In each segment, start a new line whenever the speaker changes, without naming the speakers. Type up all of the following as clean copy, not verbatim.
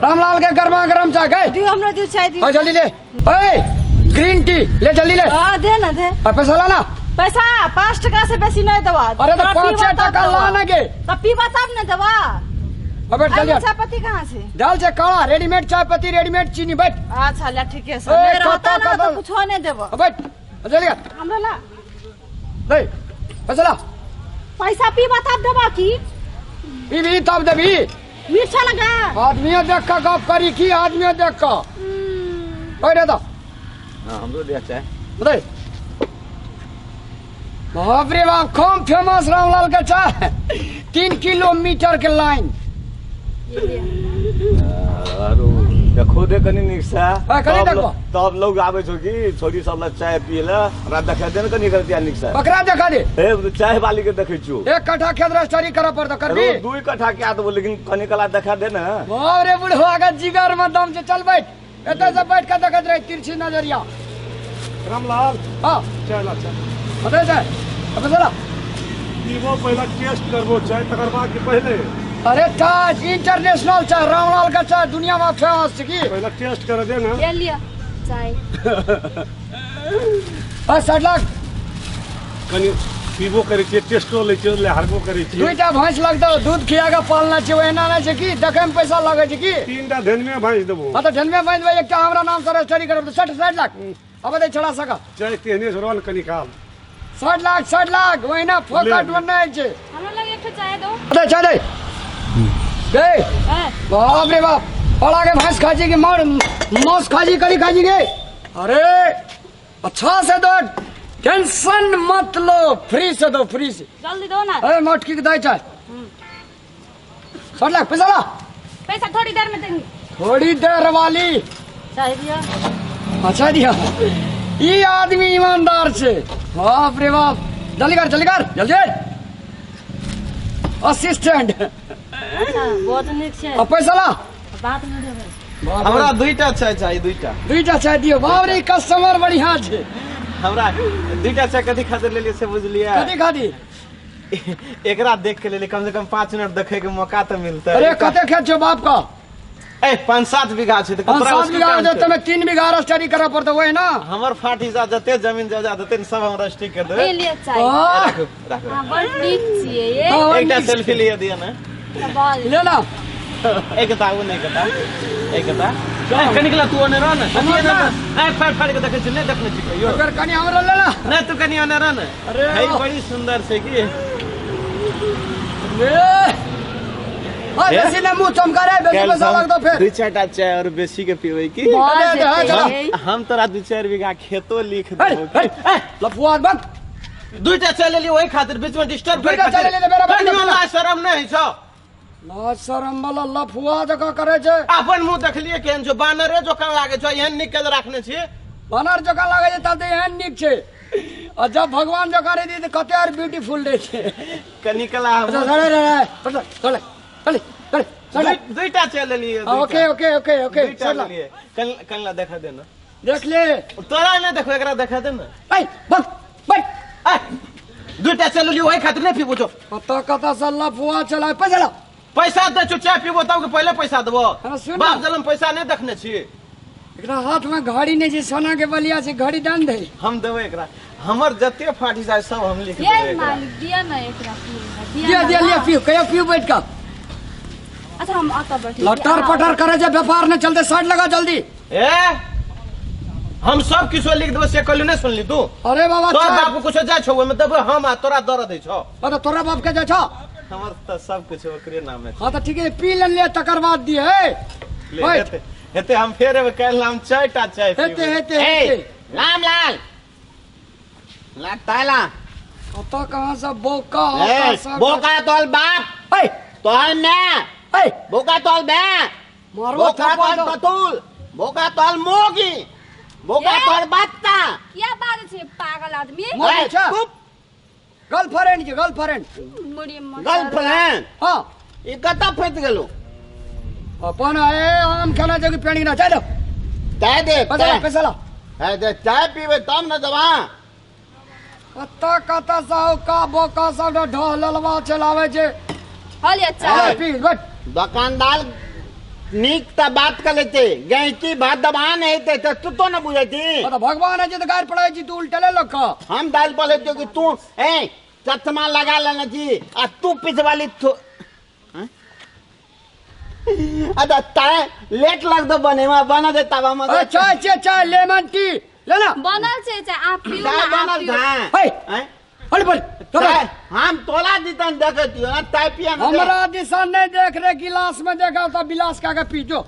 रामलाल के गर्मा गर्म चाय गए
दियो हमरो दियो चाय दियो।
हाँ जल्दी ले। ओए ग्रीन टी ले जल्दी ले।
हाँ दे ना दे।
और पैसा लाना।
पैसा 5 टका से बेसी नहीं देबा।
अरे तो 5 टका लाना के।
तो पीबा तब न देबा।
अबे जल्दी
चाय पत्ती कहाँ से?
डाल से काला रेडीमेड चाय पत्ती रेडीमेड चीनी बैठ।
अच्छा ले ठीक है सर। नहीं रहता ना तो कुछ नहीं देबो।
बैठ जल्दी कर।
हमरा ला।
दे पैसा ला।
पैसा पीबा तब देबा की?
पीबी तब देबी।
मिर्चा लगा।
आदमी देख का गप करी की आदमी देख का। ओए दे दो।
हां हमरो दे चाय।
दे। बाप रे बाप खूब फेमस रामलाल का चाय। 3 किलोमीटर के लाइन।
अरे देखो दे कनी निक से।
कनी देखो।
तब लोग आवे छो की छोरी सब ला चाय पिए ला हमरा देखा दे न कनी कर दिया निक से।
बकरा देखा दे।
ए चाय वाली के देखै छु।
1 कट्ठा खेत रजिस्ट्री करे पड़तो करबी।
2 कट्ठा के देबो लेकिन कनी कला देखा दे न।
बाप रे बुढ़वा के जिगर में दम से चल बैठ। एते से बैठ के देखत रही तिरछी नजरिया।
रामलाल
हां
चाय ला चाय।
बता चाय। अब चला।
पीबो पहला टेस्ट करबो चाय तकर बाद के पहले।
अरे चाय इंटरनेशनल चाय रामलाल का चाय दुनिया में फेमस छै की।
पहला टेस्ट कर दे ना।
ले लिया चाय।
बस 60 लाख
कनी पीबो करै छियै टेस्टो लै छियै लेहरबो करै छियै।
2टा भैंस लगतौ दूध खिया के पालना छै एना नै छै की देखै में पैसा लागै छै की।
3टा धेनमे भैंस देबो।
हां त धेनमे भैंस देबै एकटा हमरा नाम से रजिस्ट्री करब 60 लाख। अब दे छड़ा सका।
चाय तेहने छोड़ल कनी काल।
60 लाख 60 लाख ओहिना फोकट में नै छै।
हमरा लगे एकटा चाय दो।
दे चाय दे। दे बाप रे बाप बड़ा के भैंस खाजी की मार मांस खाजी करी खाजी के। अरे अच्छा से दो टेंशन मत लो फ्री से दो फ्री से
जल्दी दो ना।
अरे मोटकी के दे चाय। 60 लाख पैसा ला।
पैसा थोड़ी देर में देंगे।
थोड़ी देर वाली
चाय दिया।
अच्छा दिया। ये आदमी ईमानदार से। बाप रे बाप जल्दी कर जल्दी कर जल्दी। असिस्टेंट
बहुत निक छै।
अब पैसा ला।
बात नहीं देबै।
हमरा 2टा चाय चाहिए। 2टा
2टा चाय दियो। बाप रे कस्टमर बढ़िया छै।
हमरा 2टा चाय कथी खातिर लेलिए से बुझलिए?
कथी खातिर?
एकरा देख के लेलिए कम से कम 5 मिनट देखे के मौका तो मिलता है।
अरे कते खेत छौ बाप का?
ए 5-7 बीघा छै। त
5-7 बीघा छै त में 3 बीघा रजिस्ट्री करे पड़तौ ओहे ना।
हमर फाटी जा जते जमीन जायदाद हेतै सब हम रजिस्ट्री कर देबै।
ले लिया चाय।
राखू राखू।
हां बड़ नीक छियै।
एकटा सेल्फी लिया दिया ना।
ले ना।
एकता ओ नहीं कता एकता कनी कला तू ओने रह न। ए फाड़ फाड़ के देखै छी नै देखने छी कहियो।
ओकर कनी हमरा ले ना।
नै तू कनी ओने रह न।
अरे
है बड़ी सुंदर छै की
ले। हां बेसी ने मुंह चमका रे बेसी पैसा लगतो फेर।
2-4 टा चाय और बेसी के पीबै की। हम तोरा 2-4 बीघा खेतो लिख देबो।
लफुआ बंद।
2टा चाय लेली ओहि खातिर बीच में डिस्टर्ब
कर। 2टा चाय लेली मेरा
बड़ी शरम नै छौ।
ना शरम वाला लफुआ जका करे छै।
अपन मुंह देखलिए केहन छौ बानरे जकाँ लागे छौ। एहन निक के राखने छी
बानर जकाँ लागे छै तब त एहन निक छै। और जब भगवान जकाँ रे दी त कते और ब्यूटीफुल रहे छै।
कनी कला
चल रे चल चल चल चल
2टा चाय लेलिए।
ओके ओके ओके ओके
2टा लेलिए। कन कन ला देखा दे ना।
देख ले
तोरा ना देखो एकरा देखा दे ना।
ए बस बैठ।
ए 2टा चाय लेलिए ओहि खातिर नै पीबो छौ।
कत कत से लफुआ चला पैसा ला।
पैसा दे छु चाय पीबो तब के पहले पैसा देबो। बाप जलम पैसा नहीं देखने छी।
एकरा हाथ में घड़ी नहीं छै सोना के बलिया छै घड़ी दान दे।
हम देबै एकरा। हमर जते फाटी जाय सब हम लिख देबै।
ये मालिक दिया ना एकरा
दिया दिया लिया पीऊ कहियो पीऊ बैठ का।
अच्छा हम आता बैठ।
लटर पटर करे जे व्यापार नहीं चलते साइड लगा जल्दी।
ए हम सब किछो लिख देबै से कहलु नहीं सुनली तू।
अरे बाबा
तोरा बाप को कुछो जाय छौ ओमे देबै हम आ तोरा दर दै छौ।
अरे तोरा बाप के जाय छौ।
हमर त सब कुछ ओकरे नाम है।
हां त ठीक है पी ले तकर बाद दिए।
ले हेते हम फेर एबै काल्हि हम 4टा चाय पीबै।
हेते हेते हेते
रामलाल ला ताला
कत कहां से बोका
बोका तोल बाप
ए
तोहर मैं
ए
बोका तोल बे
मारो
बोका तोल पतुल बोका तोल मोगी बोका तोल बत्ता।
क्या बात छै पागल आदमी।
गर्लफ्रेंड के गर्लफ्रेंड
गर्लफ्रेंड।
हां
ई कत फैत गेलो
अपन ए आम खाना जग पेणी ना चलो
चाय दे
पैसा पैसा ला।
है दे चाय पीबे तब न दबा।
कत कत साव का बोका सब ढोललवा चलावे छे।
हलिया चाय
पी बैठ।
दुकानदार नीक त बात कर लेते गैंची भात दबा नहीं ते त तू तो न बुझैती।
तो भगवान है जे त गारि पड़ै छी तू उल्टले लोग का।
हम दाल पले कि तू ए चश्मा लगा लेने छी आ तू पिछवाली अदा ताय लेट लग दो बने में बना दे तवा में।
चाय चाय चाय लेमन टी लेना
बनल छै चाय आप पिउ ना
बनल था
हे अरे बोल
हम तोला दितन देखै तियो ना ताय पिया ना
हमरा दिशा नहीं देख रे गिलास में देखा त गिलास का के पी जो।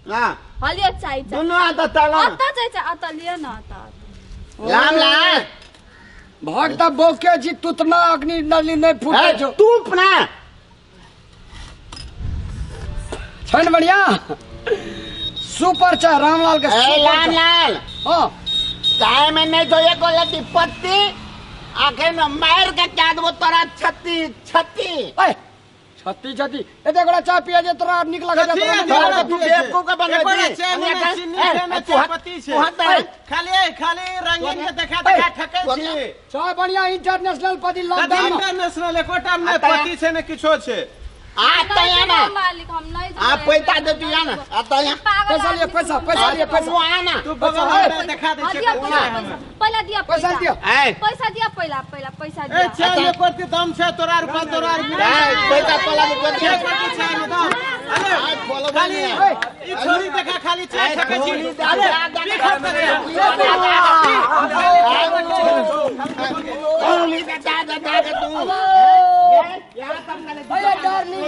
हां
हलियो चाय चाय
दुनु आता तला
अता चाय चाय अता लियो ना अता
लाम लाम
भगता बोके जी तुतना अग्नि नली नहीं फूटे जो
तू अपना
छन बढ़िया सुपर चाय रामलाल के।
ए रामलाल
हां
चाय में नहीं तो एक लटी पत्ती आखे में मार के क्या दबो तोरा छत्ती छत्ती। ए
छत्ती छत्ती ए देखोड़ा चाय पिया जे तोरा निक लगे जे
तोरा तू बेवकूफ का बन
रे। चाय में चीनी छै ने चाय पत्ती छै खाली खाली रंगीन के देखा देखा ठकै छी।
चाय बढ़िया इंटरनेशनल पति लॉकडाउन
इंटरनेशनल एकोटा में पत्ती छै ने किछो छै।
आता है ना
मालिक हम नहीं
आप पैसा दे दिया ना आता है
पैसा लिया पैसा पैसा लिया पैसा
आना
तू बगल में दिखा दे छै
पहला दिया
पैसा दिया
पैसा दिया पहला पहला पैसा दिया।
ए चाय में करती दम छै तोरा रुपा तोरा
पैसा पहला दे
पैसा चाय में दम। अरे खाली ई छोरी देखा खाली चाय ठकै छी। अरे पी खा करे
गोली दे दा दा तू यहां तक
अरे डार्लिंग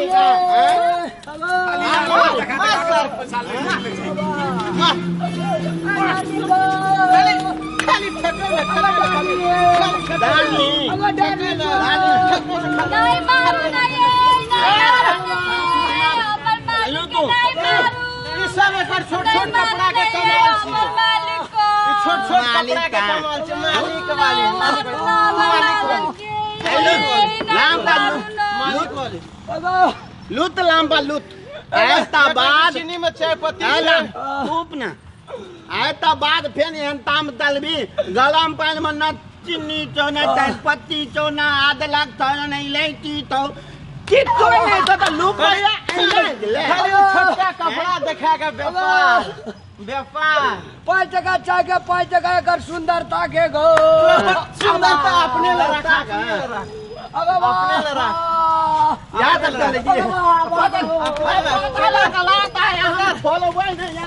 नहीं मारू नहीं
नहीं सब एकर छोट छोट कपड़ा के कमाल छै। छोट छोट कपड़ा के कमाल छै मालिक वाली
मालिक वाली लूत लांबा लूत ऐता बाद
चीनी में चाय पत्ती
धूप ना ऐता बाद फेन एहन ताम दलबी गरम पानी में न चीनी छौ न चाय पत्ती छौ न अदरक छौ न इलायची छौ किछो नहीं छौ त लूप
खाली छोटा कपड़ा देखा के व्यापार व्यापार
5 टका चाय के 5 टका एकर सुंदरता के गो
सुंदरता अपने ल रखा अपने ल रख
याद कर ले जी पता लगा है फॉलो नहीं।